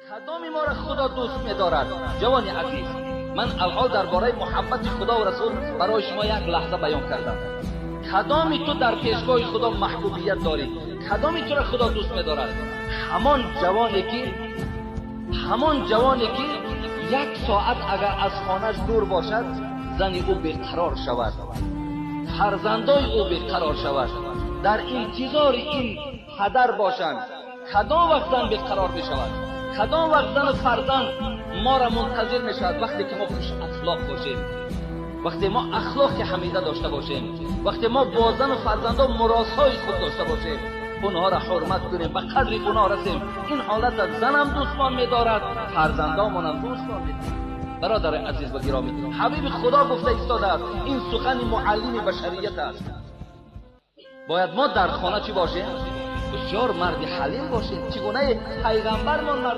Кадоми моро Худо дӯст медорад? Ҷавони азиз, ман алҳол дар бораи муҳаббати Худо ва Расул барои шумо як лаҳза баён кардам. Кадоми ту дар пешгоҳи Худо маҳбубият дорӣ? Кадоми туро Худо дӯст медорад? Ҳамон ҷавоне, ки як соат агар аз хонаш дур бошад, зани ӯ беқарор шавад, фарзандои ӯ беқарор шавад, дар интизори ин падар бошанд. Кадом вақт зан беқарор мешавад? Кадом вақт зану фарзанд моро мунтазир мешавад? Вақте ки мо хушахлоқ бошем, вақте мо ахлоқи ҳамида дошта бошем, вақте мо бо зану фарзандо муросои худ дошта бошем, онҳоро ҳурмат кунем, ба қадри онҳо расем. Ин ҳолата занам дӯстмон медорад, фарзандомонам дӯстмон медорад. Бародари азиз ва гиромӣ, ҳабиби Худо гуфта истодааст, ин сухани муаллими башарият аст. Бояд мо дар хона чӣ бошем? Бисёр марди ҳалим бошем. Чӣ гунаи пайғамбармон мард.